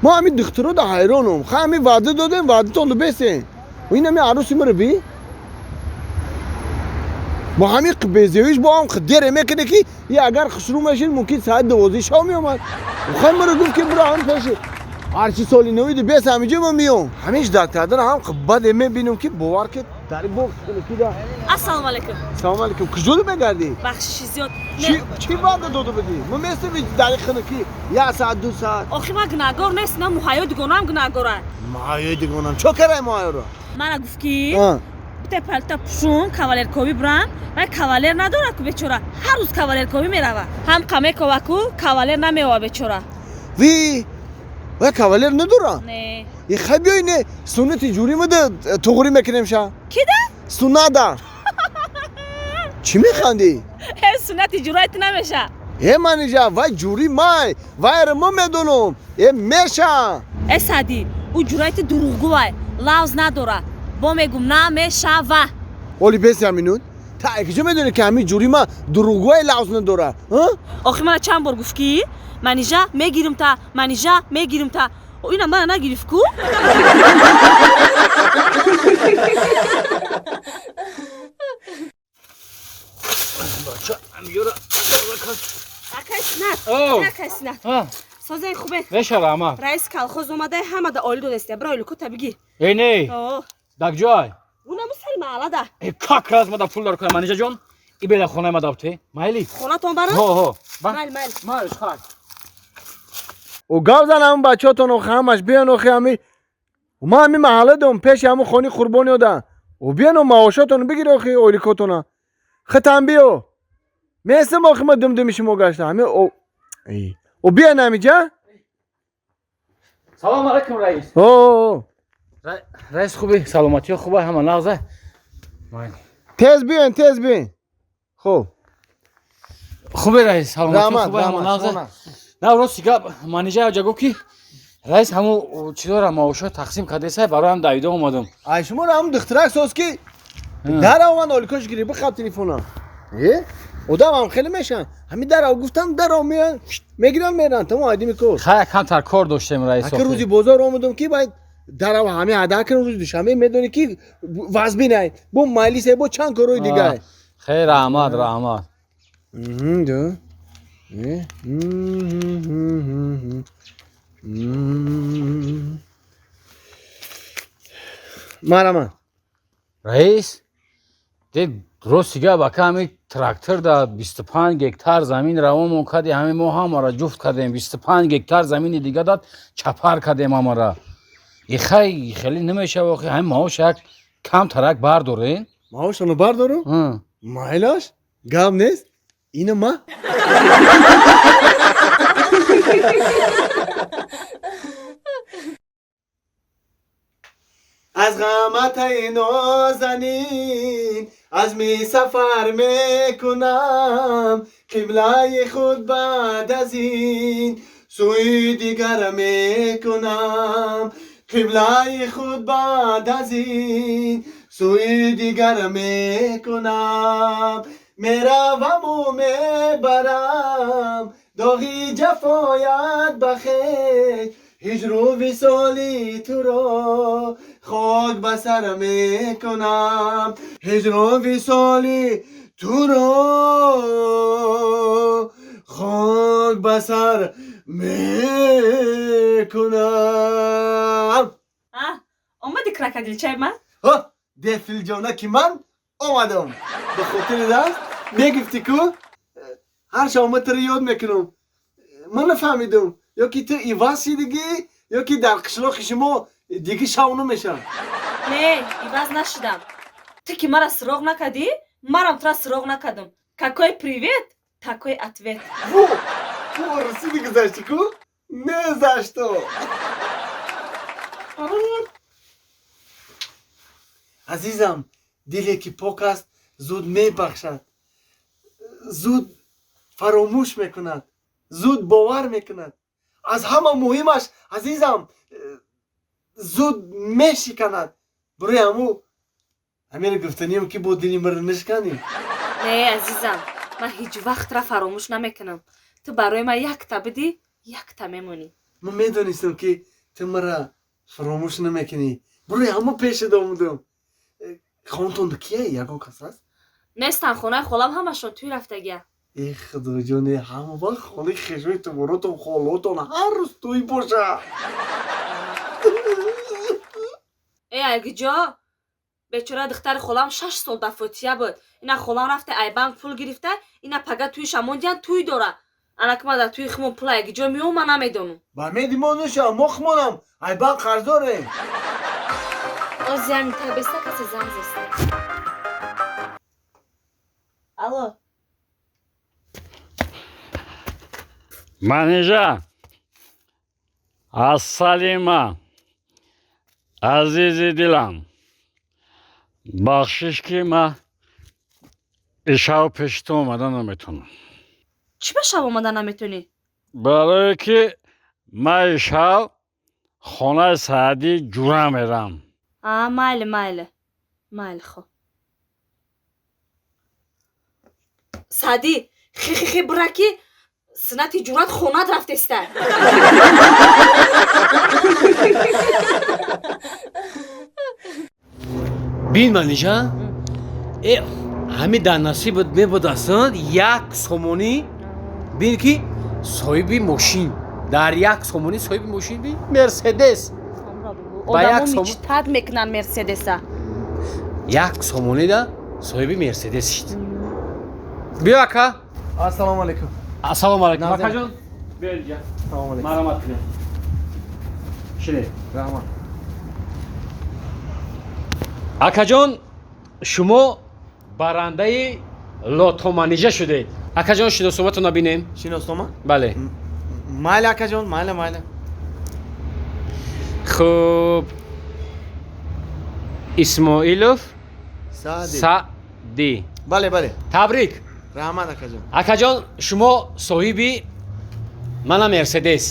Ма ҳамин духтуро да ҳайронум. Ха ҳамин ваъда додем, ваъдатонро бесен. Ин ҳамин арӯси маро би? Бо ҳамин безевиш бо ҳам дере мекуне ки и агар хушрӯ мешид, мумкин соати 12 шав меомад. Хай маро гуфт ки биро ҳам пеши ҳарчи соли навиди бес ҳамиҷо ма миём. Ҳамин ждат кардан ҳам баде мебинам ки бовар ки дар боғ кида. Ассалому алайкум. Салому алайкум. Куҷо мегардӣ? Бахшиши зиёд. Чӣ ваъда дода будӣ? Мо местем дар хинакӣ як саат, 2 саат. Охи ман гунаҳгор нестам, муҳайё дугонаам гунаҳгора. Муҳайёи дугонам. Чо карай муҳайёро? Мана гуфт ки бите палта пушум, кавалерковӣ бурам. Вай кавалер надорад ку бечора. Ҳар рӯз кавалерковӣ мерава. Ҳам қамекова ку кавалер намеова бечора. Ви вай кавалер надора? Не. И хай биёй не суннати ҷурӣ мада туғрӣ мекунем ша. Кида? Суннада. Чӣ механдӣ? Э, суннати ҷурай ту намеша. Э, манижа, вай ҷурӣ май, вайро мо медонам. Э, меша. Э, Саъдӣ, ӯ ҷурай ту дурӯғгӯвай, лавз надора. Бо мегум намешава. Оли бес як минут. Та куҷо медонӣ ки ҳамин ҷурӣ ма дурӯғгӯвай лавз надора? Охи мана чанд бор гуфт ки манижа мегирим та, манижа мегирим та. Ина мана нагирифт ку? Созаи хубе. Мешава ама. Раис колхоз омадай, ҳама да оли додеста. Бира оли кута бигир. Э, не. Дак ҷой. Унаму сари маҳаллада. Э, как раз мада пул дар кунам, Манижа ҷон. И бела хонаи ма дабте. Майли? Хонатон барам? Ҳо, ҳо. Майл, майл. Майл, хай. О гав зан ҳамун бачаҳотон охи ҳамаш биён охи ҳами. Ма ҳами маҳалла дом пеши ҳамун хони қурбони ода. О биён маошотон бигир охи ойликотона. Хитам биё. Местам охи ма думдуми шумо гашта. Ҳами о О биён ҳамиҷа? Салом алайкум, раис. О. Раис хуби, саломатиё хуба, ҳама нағза. Тез биён, тез биён. Хуб. Хуби раис, саломатиё хуба, ҳама нағза. На, рости гап, Манижа ҷа гуфт ки раис ҳамун чизора маошо тақсим кардесай, бароям давида омадам. Ай шуморо ҳамун духтарак соз ки дарав ман оликош гирӣ, бихаб телефона. Э? Одам ҳам хеле мешан. Ҳамин дарав гуфтам, дарав меян, мегиран меран, тамом айдими кор. Хай камтар кор доштем раис. Ака рӯзи бозор омадам ки баъд дарав ҳамин ада кунам рӯзи душанбе медонӣ ки вазбинай. Бо майлисе бо чанд корҳои дигар. Хей раҳмат, раҳмат. Ду. Марама. Раис, де рости гап ака ҳамин трактор да 25 гектар замин равонмон кардем, ҳамин мо ҳамаро ҷуфт кардем, 25 гектар замини дига дад чапар кардем ҳамаро. Ихай хеле намешава охи ҳамин маош як камтарак бардорен. Маошоно бардору? Майлаш? Гап нест? Ина ма? Аз ғаматаи нозанин аз ми сафар мекунам, қиблаи худ баъд аз ин сӯи дигар мекунам, қиблаи худ баъд аз ин сӯи дигар мекунам, мераваму мебарам доғи ҷафоят ба хеш, ҳиҷру висоли туро хок ба сар мекунам, ҳиҷру висоли туро хок ба сар мекунам. Омади крокодилчаи ман? Дефилҷона ки ман омадам. Ба хотири даст мегуфтӣ ку ҳар шаб ман туро ёд мекунам. Ман нафаҳмидам, ё ки ту иваз шидигӣ, ё ки дар қишлоқи шумо диги шав намешавад. Не, иваз нашидам. Ту ки мара суроғ накардӣ, марам тура суроғ накардам. Какой привет, такой ответ. Во! Ту русиди гузашти ку? Не за что. Азизам, диле ки пок аст, зуд мебахшад, зуд фаромӯш мекунад, зуд бовар мекунад. Аз ҳама муҳимаш, азизам, зуд мешиканад. Барои ҳаму ҳамиро гуфтанием ки бо дили маро нашиканӣ. Не, азизам, ман ҳеҷ вақтра фаромӯш намекунам. Ту барои ман якта бидӣ, якта мемонӣ. Ман медонистам, ки ту мара фаромӯш намекунӣ. Барои ҳама пешад омадам. Хонатон кия, ягон кас ҳаст? Нестан, хонаи холам ҳамашон тӯй рафтагия. Э, худоҷоне, ҳама вақт хонаи хешои туборотон, холотон ҳар рӯз тӯй боша. Э, айгиҷо, бечора духтари холам 6 сол дар фотия буд. Ина холам рафта, ай банк пул гирифта, ина пага тӯйша мондиян, тӯй дора. Анаки ма дар тӯи химон пул айгиҷо меом, ман намедонам. Ба меди мо неша, мо химонам ай банк қарздорем. Озиам табеста, касе занг зеста. Алло. Манижа, ассалима, азизи дилам, бахшиш, ки ма ишав пеши ту омада наметавонам. Чӣ ба шаб омада наметонӣ? Барое ки ма ишав хонаи Саъдӣ ҷура мерам. А, майли, майли, майли, хоб. Саъдӣ, хе-хе-хе, бура, ки суннати ҷурат хонат рафтеста. Бин, Манижа, э, ҳами дар насибат мебудастанд 1 сомонӣ. Бин, ки соҳиби мошин дар 1 сомонӣ, соҳиби мошин, бин, Мерседес. Ба як Одамо сомон- мечтать мекунанд Мерседеса. 1 сомонӣ да соҳиби Мерседес шид. Биё, ака. Ассалому алайкум. Ассалому алайкум. Назар. Акаҷон, биё инҷа. Ассалому алайкум. Марҳамат кунед, шинед. Раҳмат. Акаҷон, шумо барандаи лотоманижа шудед. Акаҷон, шиносоматонро бинем. Шиноснома? Бале. Майли, акаҷон, майли, майли. Хуб, Исмоилов Саъди. Саъдӣ. Бале, бале. Табрик. Раҳмат, акаҷон. Акаҷон, шумо соҳиби мана Мерседес.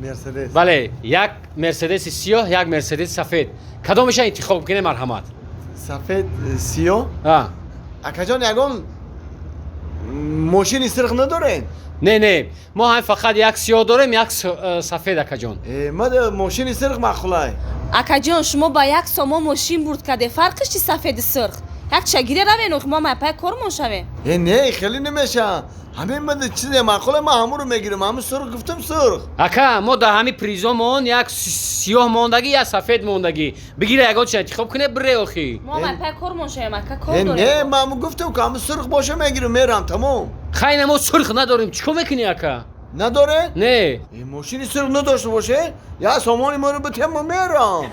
Мерседес? Бале, як Мерседеси сиёҳ, як Мерседеси сафед. Кадомеша интихоб кунем, марҳамат. Сафед, сиёҳ? А. Акаҷон, ягон мошини сирх надорен? Не, не, мо ҳам фақат як сиёҳ дорем, як сафед, акаҷон. Э, ма мошини сирх маъқулай. Акаҷон, шумо ба 1 сомон мошин бурд карде, фарқиш чи сафеди сурх? Як чагире равен, мо майпай кормон шавем. Э, не, хеле намеша. Ҳамин мада чизе маъқулай, ман ҳамуро мегирам. Ҳамин сурх гуфтам, сурх. Ака, мо дар ҳами призомон як сиёҳ мондагӣ, як сафед мондагӣ. Бигира, ягон чиз интихоб куне, бире охи. Мо майпай кормон шавем, ака, кор Э, не. дорем. Ман гуфтам, ки ҳамин сурх боша, мегирам, мерам, тамом. Хайна, мо сурх надорем, чӣ кор мекунӣ, ака? Надоре? Не. Э, мошини сурх надошта боше, я сомони моро битему, мерам.